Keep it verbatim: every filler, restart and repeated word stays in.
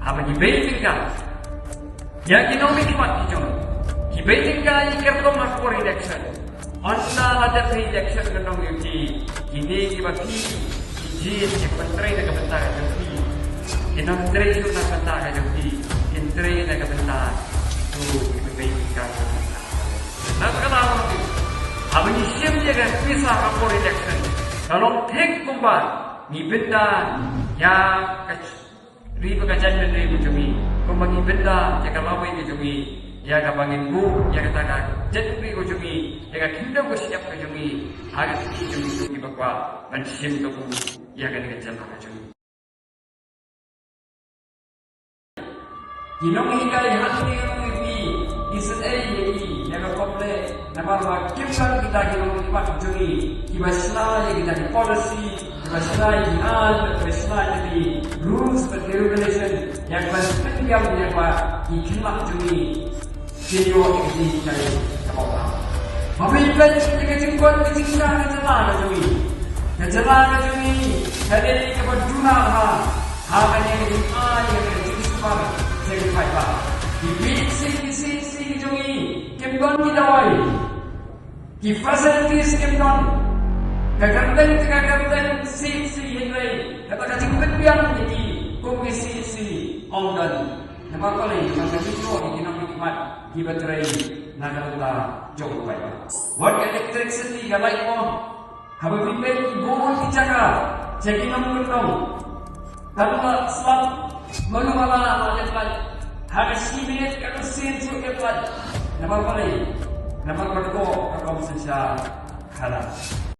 Haba ngi bei tyngka ïa ki nongmihkhmat ki jong ngi, ngi bei tyngka ïa ki kyrtong ha por election. Ynda la dep election, ngan ong ïa phi, kine kiba phi, ki jied kiba trei na ka bynta ka jong phi, ki nang trei shuh na ka bynta ka jong phi, kin trei na ka bynta kitu kiba bei tyngka. Na kata ka daw, haba ngi shim ïa ka pisa ha por election, ka long thik kumba ngi bynta ïa ka ri bad ka jaitbynriew ka jong ngi, kumba ngi bynta ïa ka lawei ka jong ngi, ïa kaba ngin buh ïa kata ka jaitbynriew ka jong ngi, ïa ka khyndew ka shyiap ka jong ngi, ha ka kti jong ngi, jong ngi ba kwah ban shim kabu ïa kane ka jylla ka jong ngi. Ki nonghikai hangne, ngi isynei ïa ki ïa ka pop leh, namar ba kim don kita ki nongmihkhmat jong ngi kiba shna ïa kita ki policy, kiba shna ïa ki aiñ, kiba shna ïa ki rules bad ki regulation ïa kiban pynbiang ïa ba ki khynnah jong ngi kin ïoh ïa ka jinghikai kaba bha. Haba ngi peit ïa ka jingkut ka jingkhiah ka jylla ka jong ngi, ka jylla ka jong ngi ka dei kaba duna bha ha kane ka jingai ïa ka jingsumar jingpynbeit. Ki PHC, ki CHC ki jong ngi kim don ki dawai, ki facilities kim don. Ka kyrteng te ka kyrteng CHC, hynrei kata ka jingpynbiang ïa ki kum ki CHC ym don. Namar balei? Namar ka jingkut ïa ki nongmihkhmat kiba trei na ka bynta jong u paidbah. Wat ka electricity, ka light mo, haba phi peit ki bun ki jaka, jaka ki nongkyndong, tang ba slap malu ala la lem light, ha ka shi minit ka sien shuh lem light. Namar balei? Namar ba ka kong ka kong synshar khadar.